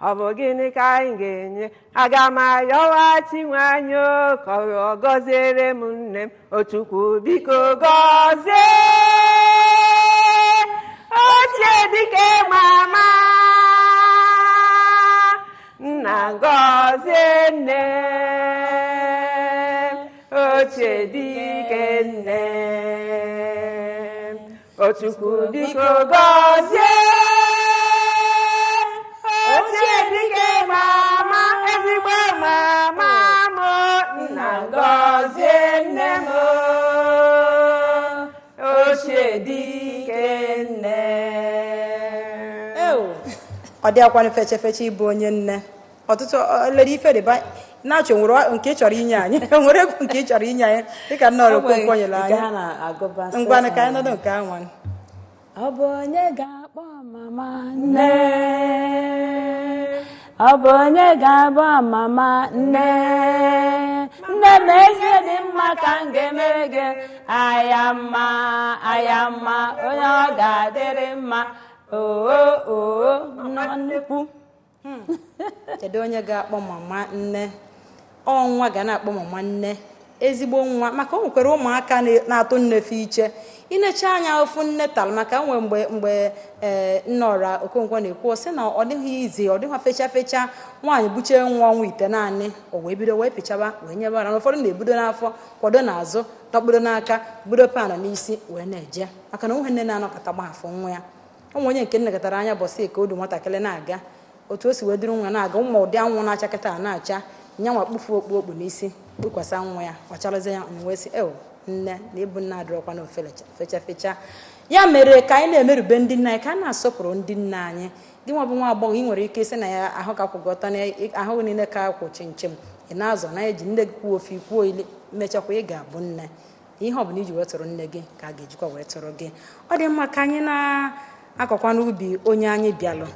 ọ bụ gịnị ka anyị ga-enye? Aga m ayọwa Chinwanyị o, ka ọ gọziere m nne m. O Chukwu biko gọzie ochie dike mama, nna gọzie nne m, ochie dike nne m. O Chukwu biko gọzie ochie dike mama, ezigbo mama m, nna gọzie nne m, ochie dike nne. Ew, ọ dịghịkwanụ feche feche ịbụ onye nne. Ọtụtụ lere ife dịba na-achọ nwere nke ị chọrọ inye anyị, nwere egwu nke ị chọrọ inye anyị dịka Nnọọ Okonkwo nyere Nke ha anyị. na-agụba sị, Ngwanụ, ka anyị nọdụ nke ahụ. Ọ bụ onye ga-akpọ mama nne? Ọ bụ onye ga-abụ mama nne? Nne m ezi dị mma ka m ga-emere gị aya mma, aya mma, onye ọ ga-adịrị mma. Oo oo, nọ nnukwu. Kedu onye ga-akpọ mama nne? Ọ nwa ga na-akpọ mama nne, ezigbo nwa, maka o nwekwara ụmụaka na-atụ nnefe iche inecha anya ofu nne tara, maka nwe mgbe ee Nnọra Okonkwo na-ekwu, ọ sị na ọ dịghị izi, ọ dịghị fecha fecha nwaanyị buchie nwa ọnwa ite naanị, o wee bido wee pịchaba wee nyebe ara. Na ụfọdụ na-ebudo n'afọ, kwado n'azụ, dọkpụdo n'aka, budo panụ n'isi wee na-eje, maka na onwe nne na-anọkọta gbahafụ nwa ya. Ụmụ onye nke nnekọtara anya bọsị ka odu nwatakịrị na-aga otu o si wee duru nwa na-aga, ụmụ ụdị anwụ na-acha kịta na-acha nyanwa, kpụfu okpu okpu n'isi kpukwasa nwa ya, ọ charazie ya. Wee sị ew, nne na ịbụ nna adịrọkwa na ofele fecha fecha. Ya mere ka anyị na-emerube ndị nna anyị, ka a na-asọpụrụ ndị nna anyị. Gị nwa bụ nwa agbọghọ, ị nwere ike isi na ya ahụ ka kwụgị ọtọ, na ahụ niile ka kwụ chimchim, ị na-azọ na-eji nne gị kwuo ofe ikwuo ile, mechakwa ị ga-abụ nne. Ihe ọbụla iji wee tụrụ nne gị ka a ga-ejikwa wee tụrụ gị. Ọ dị mma ka anyị na-akọkwa n'ubi onye anyị bịalụ.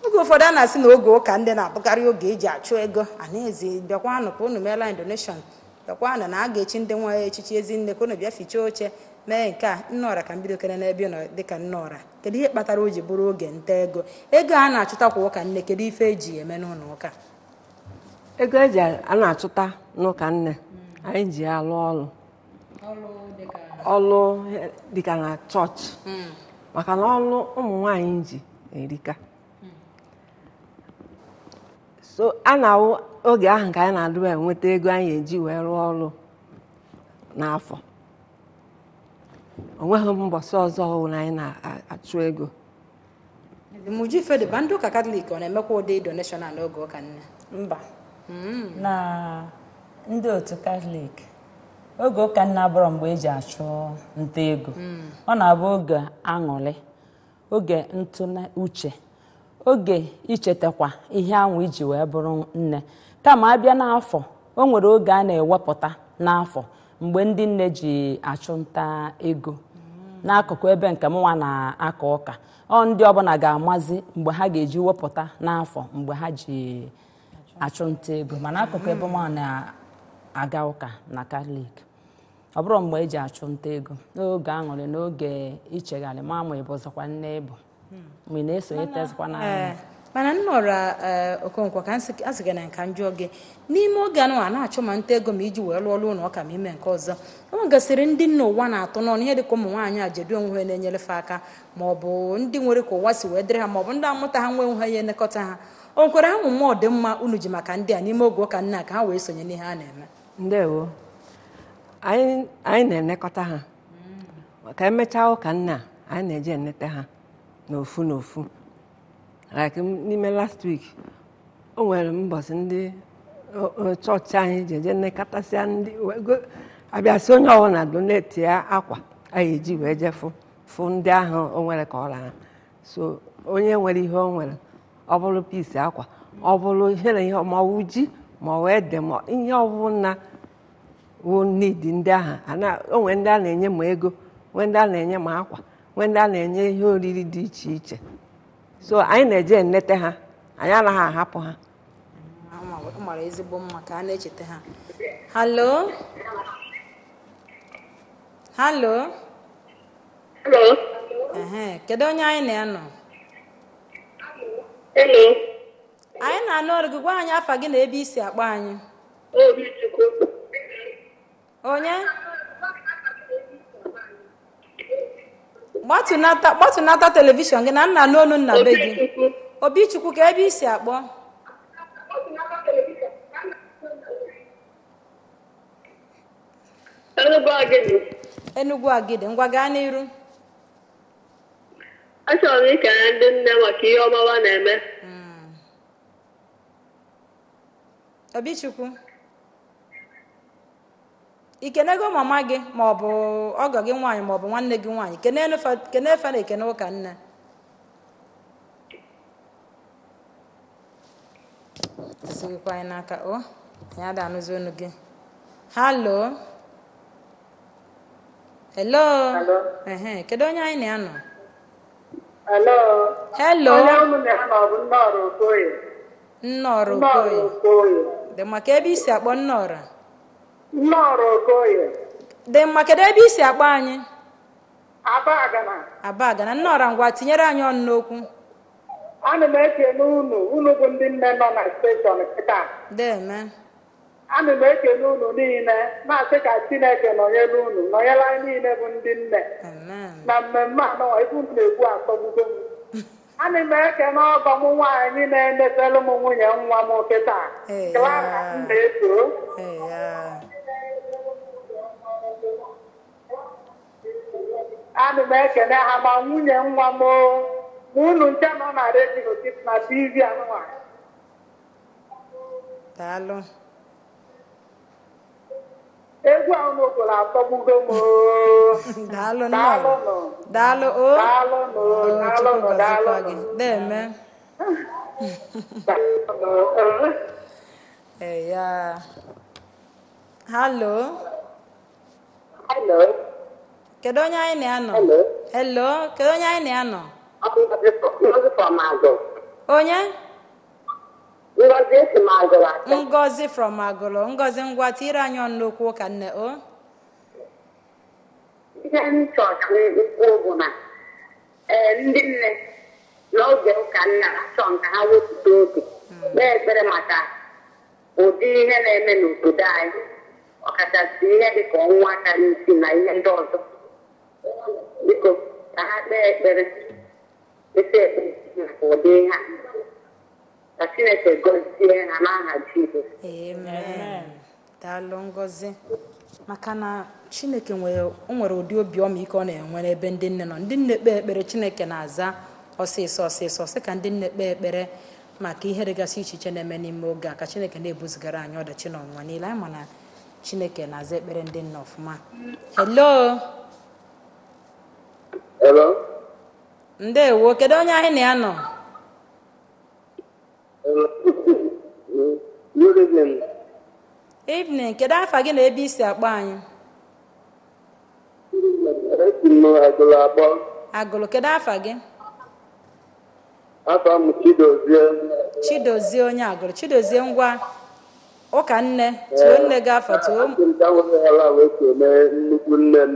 Oge ụfọdụ a na-asị na oge ụka ndị na-abụkarị oge eji achụ ego, a na-ezi bịakwanụ ka unu meela anyị donation, bịakwanụ na a ga-echi ndị nwa echichi ezi nne, ka unu bịa fichaa oche mee nke a. Nneọra, ka mbido kene n'ebe ị nọ dịka nneọra, kedu ihe kpatara o ji bụrụ oge nta ego? Ego a na-achụta kwa ụka nne, kedu ife eji eme n'ụlọ ụka? Ego eji a na-achụta n'ụka nne, anyị ji alụ ọrụ, ọlụ dịka na chọọchị, maka na ọlụ ụmụ nwanyị ji erika. So a na-awụ oge ahụ ka anyị na-adịwa enweta ego anyị eji wee rụọ ọrụ n'afọ. O nweghị mbọsị ọzọ ọbụla anyị na-achụ ego. Muju Ifediba, ndị ụka Katọlik ọ na-emekwa ụdị donation a n'oge ụka nne? Mba, na ndị otu Katọlik, oge ụka nne abụrọ mgbe eji achụ nta ego. Ọ na-abụ oge aṅụrị, oge ntụle uche, oge ichetakwa ihe anwụ iji wee bụrụ nne. Kama abịa n'afọ, o nwere oge a na-ewepụta n'afọ mgbe ndị nne ji achụ nta ego n'akụkụ ebe nke mụnwa na-aka ụka. Ọ ndị ọbụla ga-amazi mgbe ha ga-eji wepụta n'afọ mgbe ha ji achụ nta ego, mana akụkụ ebe mụnwa na-aga ụka na Katọlik, ọ bụrụ mgbe eji achụ nta ego, n'oge aṅụrị, n'oge ichegharị ma ma ịbụzikwa nne ịbụ ma ị na-esonyetezikwa n'anya. Mana Nnọra Okonkwo, ka a sị gị na nka njụọ gị, n'ime oge anụ a na-achọ ma nta ego ma iji wee lụọ ọrụ ụlọ ụka ma ime nke ọzọ, o nwegasịrị ndị nna ụwa na-atụ n'ọnụ ihe dịka ụmụ nwaanyị ajedu onwe ha na-enyere aka, ma ọ bụ ndị nwere ka ụwa si wee dịrị ha, ma ọ bụ ndị amụta ha nwee onwe ha ya elekọta ha. O nwekwara ha mmụọ dị mma unu ji maka ndị a n'ime oge ụka nna ka ha wee sonye n'ihe a na-eme? Ndewo. Anyị na-elekọta ha maka emechaa ụka nna, anyị na-eji enete ha n'ofu n'ofu. Like n'ime last week, o nwere mbọsị ndị chọọchị anyị ji eje nekọtasịa ndị abịasị onye ọbụla donate ya akwa anyị eji wee jee fụ ndị ahụ o nwere ka ọra ha. So onye nwere ihe o nwere, ọ bụrụ pisi akwa, ọ bụrụ ihe na ihe, ma ọ wụ ji, ma ọ wụ ede, ma ihe ọbụla wụ need ndị ahụ. O nwere ndị a na-enye ma ego, nwee ndị a na-enye ma akwa, nwee ndị a na-enye ihe oriri dị iche iche. So anyị na-eje enete ha, anyị anaghị ahapụ ha. Ọ mara ezigbo mma ka a na-echeta ha. Halo, halo. Hello. Ehe, kedu onye anyị na-anọ? Hello. Anyị na-anụ ọrụ gị. Gwa anyị afa gị na ebe isi akpọ anyị. Obichukwu. Onye gbatụnata, gbatụnata television gị na nna n'onu nna be gị. Obichukwu. Obichukwu, ka ebe isi akpọ? Enugwu Agidi. Enugwu Agidi, ngwa gaa n'iru. Achọrọ m ikele ndị nne maka ihe ọma ha na-eme. Obichukwu, ikenego mama gị ma ọ bụ ọgọ gị nwaanyị ma ọ bụ nwanne gị nwaanyị? Kene fa na ekene ụka nne. Esighịkwa anyị n'aka o, anyị ada anụzi onu gị. Halo, hello. Hello. Ehe, kedu onye anyị na-anọ? Hello. Hello. Onye unu na-anọ bụ Nnọọrọ Okoye. Nnọrọ Nnọọrọ Okoye. Okoye. Dị mma, ka ebe isi akpọ, Nnọrọ? Nnọọrọ Okoye. Dị mma, kedu ebe isi akpọ anyị? Abagana. Abagana. Nnọrọ, ngwa tinyere anyị ọnụ n'okwu. Ana m ekene unu, unu bụ ndị nne nọ na station kịta. Deme. Ana m ekene unu niile, na-asị ka Chineke nọnyere unu, nọnyere anyị niile bụ ndị nne. Amen. Na mmemme anọ ebe unu na-ekwu asọgbugo m. Ana m ekene ọgọ m nwaanyị na-enetelu m nwunye nwa m kịta. Ee, Clara ya. m na-eso. Ee, ya. Ana m ekene ha ma nwunye nwa m o, ma unu nche nọ na redio na TV anụnwa. Daalụ. Egwu ahụ n'okporo atọgbugo m oo. Daalụ nnọọ. Daalụnụ. Daalụ o. Daalụnụ, O, Chukwu daalụnụ, gọzikwa gị. daalụnụ. Deme. Daalụnụ. Ee, ya. Halo. Hello. Kedu onye anyị na-anọ? Hello. Hello, kedu onye anyị na-anọ? Ngozi from Agụ. Onye? Ngozi esi m Agụrụ aka. Ngozi from Agụlụ. Ngozi, ngwa tiri anyị ọnụ n'okwu ụka nne o. Ihe m chọrọ ka m kwuo bụ na ee, ndị nne n'oge ụka nna achọ ka ha wepụta oge kpee ekpere maka ụdị ihe na-eme n'obodo anyị, ọkachasị ihe dịka ọnwụ aka n'isi na ihe ndị ọzọ. Biko ka ha kpee ekpere, kpee ekpere maka ụdị ihe a, ka Chineke gọzie ha n'aha Jizọs. Amen. Daalụ Ngozi. Maka na Chineke nwere, o nwere ụdị obi ọmịiko ọ na-enwe n'ebe ndị nne nọ. Ndị nne kpee ekpere, Chineke na-aza ọsịsọ ọsịsọ. Sị ka ndị nne kpee ekpere maka ihe dịgasị iche iche na-eme n'ime oge a, ka Chineke na-ebuzigara anyị ọdachi na ọnwụnwa niile. Anyị ma na Chineke na-aza ekpere ndị nne ọfụma. Hello. Hello? Ndewo, kedu onye anyị na ya nọ? Hello? Good evening. Evening, kedu afa gị na ebe i si akpọ anyị? Esi m Agụlụ akpọ. Agụlụ, kedu afa gị? Afa m Chidozie. Chidozie onye Agụlụ. Chidozie, ngwa, ụka nne, tụọ nne gị afa, tụọ. Asị m ka m were ala wee kelee nnukwu nne m.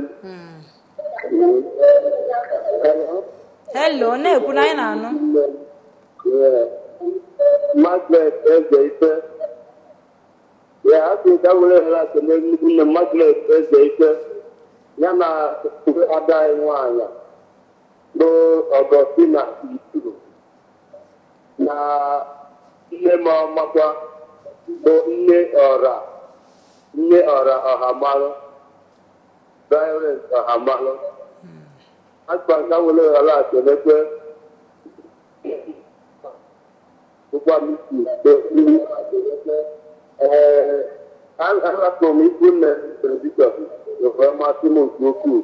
Hello? Hello, na-ekwu na anyị na-anụ. Nne m. Yeah. Margaret Eze Ife. Ya, asị m ka m were ala kelee nnukwu nne m Margaret Eze Ife. Ya na ada anyị nwaanyị bụ Ọgọstina Ituru. Na nne m ọmakwa bụ nne ọra, nne ọra ọhamalụ, Violence ọhamalụ. Akpa nka were ghara akelekwe bụkwa misi. Ee, ahapụrụ m ikwu nne telivishọn wee masị m nke ukwuu.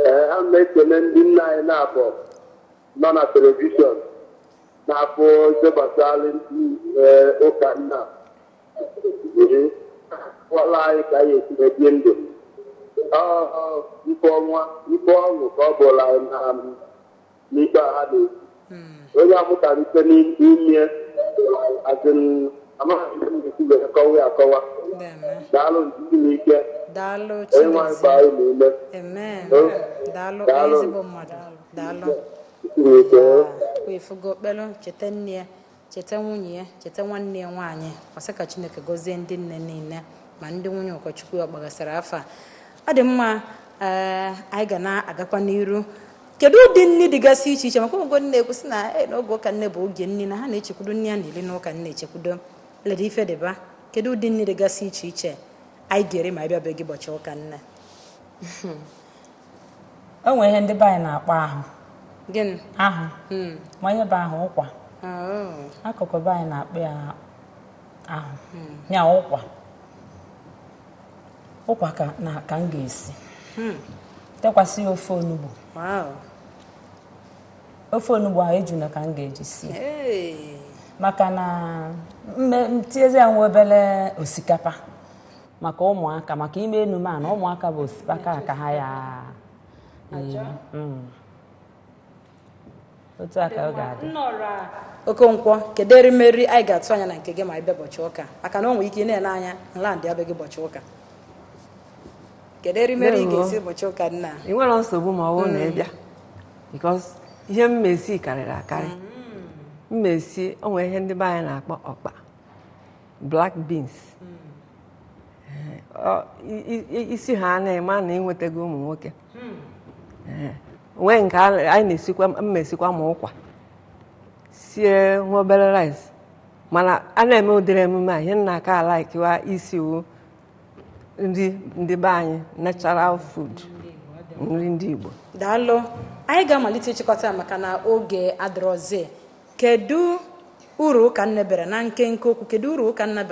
Ee, a na ekele ndị nna anyị na-abọ nọ na telivishọn na-afụ ife gbasara ee, ụka nna ee, kwala anyị ka anyị esi ebi ndụ. Ọ ife ọnwa ife ọṅụ ka ọ bụla anyị na n'ikpe a ha na-ekwu onye amụtara ife n'ime azin amaghị m esi wee kọwa ya akọwa. Deme. Daalụ ndị n'ike. Daalụ Onye nwaanyị Chidozie. gbaa anyị n'ume. Amen. Oh. Daalụ Daalụ. ezigbo mmadụ. Daalụ. Chineke. Efugo okpelu, cheta nne ya, cheta nwunye ya, cheta nwanne ya nwaanyị. Ọ sị ka Chineke gọzie ndị nne niile ma ndị nwunye ụkọchukwu ya gbagasịrị afa. Ọ dị mma. Ee, anyị ga na-agakwa n'iru. Kedu ụdị nri dịgasị iche iche? Maka ụmụ nne ekwusị na "Ee, n'oge ụka nne bụ oge nri na ha na-echekwudo nri a na-eri n'ụka nne echekwudo lede ife dịba." Kedu ụdị nri dịgasị iche iche anyị ga-eri ma anyị bịa be gị ụbọchị ụka nne? O nwere ihe ndị be anyị na-akpọ ahụ. Gịnị? Ahụ. Ma ihe bụ ahụ, ụkwa. Oh. Akụkụ be anyị na-akpọ ya ahụ ya ụkwa. Ụkwa ka na ka m ga-esi tekwasị ya ofe onugbu. Wow. Ofe onugbu ahụ, ejuna ka m ga-eji sie. Hey. Maka na mme tinyezi ya nwa obere osikapa maka ụmụaka, maka ime enume a na ụmụaka bụ osikapa ka ha ya eri. Otu a ka ọ ga-adị. Okonkwo, kedu erimeri anyị ga-atụ anya na nke gị ma ị bịa ụbọchị ụka? Maka na o nwere ike ị na-ele anya nlandị abịa gị ụbọchị ụka. Kedu erimeri ị Ndewo. ga-esi ụbọchị ụka nna? Ị nwere nsogbu ma ọ bụrụ na ị bịa, because ihe mmesi karịrị akarị. Mmesi, o nwere ihe ndị be anyị na-akpọ ọkpa, black beans. Isi ha na-eme na ịnwetago ụmụ nwoke. Ee, nwee nke anyị na-esikwa, mmesikwa ma ụkwa sie nwa obere rice. Mana a na-eme ụdịrị emume a, ihe nna aka alaikiwa isi wu nri ndị be anyị, natural food, nri ndị Igbo. Daalụ. Anyị ga-amalite ịchịkọta maka na oge adịrọzi. Kedu Uru ụka nne bara na nkenke okwu, kedu uru ụka nne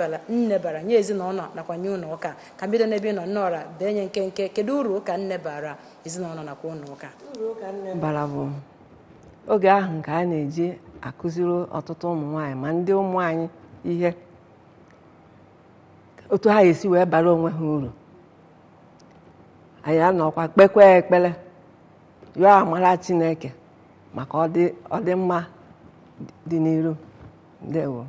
bara nye ezinụlọ nakwa nye ụlọ ụka? Ka mbido n'ebe ị nọ, Nneọra, bee nye nkenke, kedu uru ụka nne bara ezinụlọ nakwa ụlọ ụka? Uru ụka nne bara bụ oge ahụ nke a na-eji akụziri ọtụtụ ụmụ nwaanyị ma ndị ụmụ anyị ihe otu ha esi wee bara onwe ha uru. Anyị anọkwa kpekwa ekpere yọọ amara Chineke maka ọdịmma dị n'iru. Ndewo.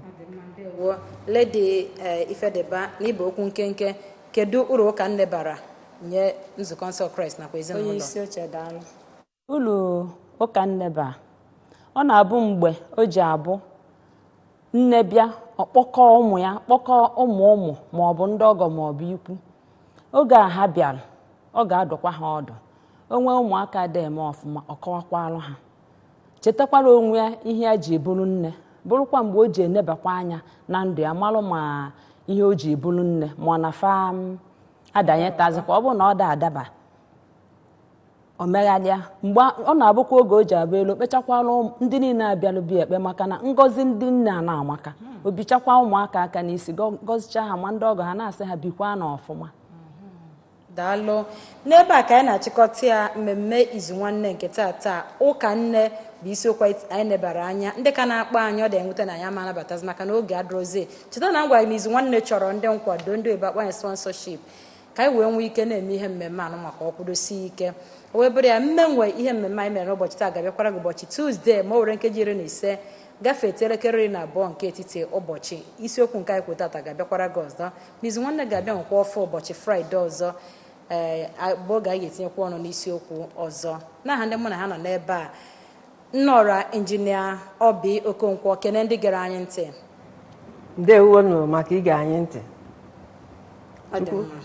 Ndewo. Lady Ifedeba, n'ịba okwu nkenke, kedu uru ụka nne bara nye nzukọ nsọ Kraịst nakwa ezinụlọ? Onye isi oche, daalụ. Uru ụka nne bara, ọ na-abụ mgbe o ji abụ nne bịa ọkpọkọ ụmụ ya, kpọkọ ụmụ ụmụ ma ọ bụ ndị ọgọ ma ọ bụ ikwu. Oge a ha bịara, ọ ga-adọkwa ha ọdụ. O nwee ụmụaka dị eme ọfụma, ọ kọwakwalụ ha, chetakwara onwe ya ihe ya ji eburu nne, bụrụkwa mgbe o ji enebakwa anya na ndụ ya, malụ ma ihe o ji eburu nne ma ọ na fa adanyetazikwa. Ọ bụrụ na ọ da adaba, o megharịa. Mgbe ọ na-abụkwa oge o ji abụ elu, kpechakwala ndị niile abịalụ bịa ekpe, maka na ngọzi ndị nne a na-amaka. O bichakwa ụmụaka aka n'isi, gọzichaa ha ma ndị ọgọ ha, na-asị ha bikwa na ọfụma. Daalụ. N'ebe a ka anyị na-achịkọta ya mmemme izu nwanne nke tata. Ụka nne bụ isiokwu anyị nebara anya. Ndị ka na-akpọ anyị, ọ dị enwute na anyị ama anabatazi maka na oge adịrọzie. Cheta na ngwa na izu nwanne chọrọ ndị nkwado, ndị oyibo akpọ anyị sponsorship, ka anyị wee nwee ike na-eme ihe mmemme anụ maka ọ kwụdosie ike. O wee bụrụ ya mmenwe ihe mmemme anyị mere n'ụbọchị taa ga-abịakwara gị ụbọchị Tuzdee ma o were nkeji 15 gafete elekere 12 nke etiti ụbọchị. Isiokwu nke anyị kwụ tata ga-abịakwara gị ọzọ n'izu nwanne ga-abịa nkwa ọfọ ụbọchị Fraịde ọzọ, ee, bụ oge anyị ga-etinyekwa ọnụ n'isiokwu ọzọ. N'aha ndị mụ na ha nọ n'ebe a, Nnọra Injinia Obi Okonkwo, kene ndị gere anyị ntị. Ndewo nụ maka ige anyị ntị. Ọ dị mma.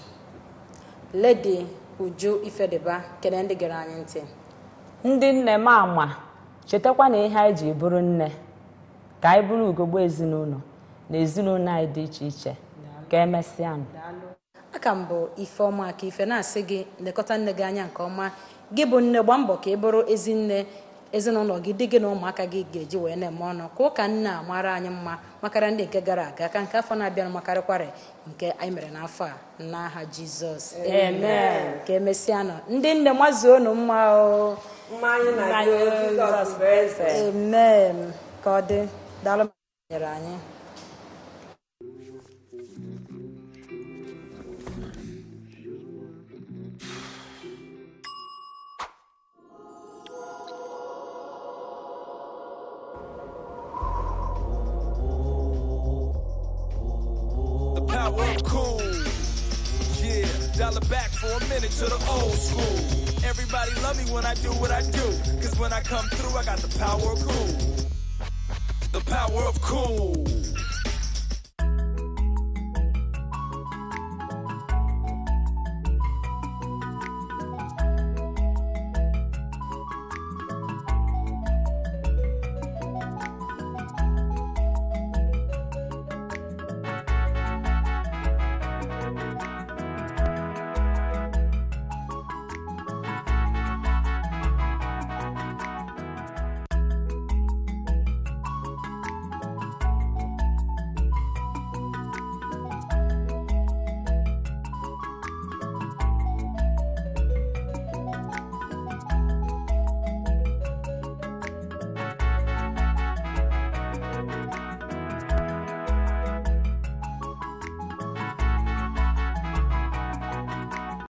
Lady Uju Ifedeba, kene ndị gere anyị ntị. Ndị nne m ama, chetakwa na ihe anyị ji bụrụ nne, ka anyị bụrụ ugogbe ezinụlọ na ezinụlọ anyị dị iche iche. Ka emesịa nụ. Aka m bụ Ifeọma aka ife na-asị gị lekọta nne gị anya nke ọma. Gị bụ nne, gbaa mbọ ka ị bụrụ ezi nne ezinụlọ gị, di gị na ụmụaka gị ga-eji wee na-eme ọnụ. Ka ụka nne a mara anyị mma, makara ndị nke gara aga, ka nke afọ na-abịa makarịkwarị nke anyị mere n'afọ a, n'aha Jizọs, amen. Ka emesịa nụ. Ndị nne, mazuonu mma o. Amen. Ka ọ dị. Daalụ maka nyere anyị. The power of cool. Yeah, dollar back for a minute to the old school. Everybody love me when I do what I do. Cause when I come through, I got the power of cool. The power of cool.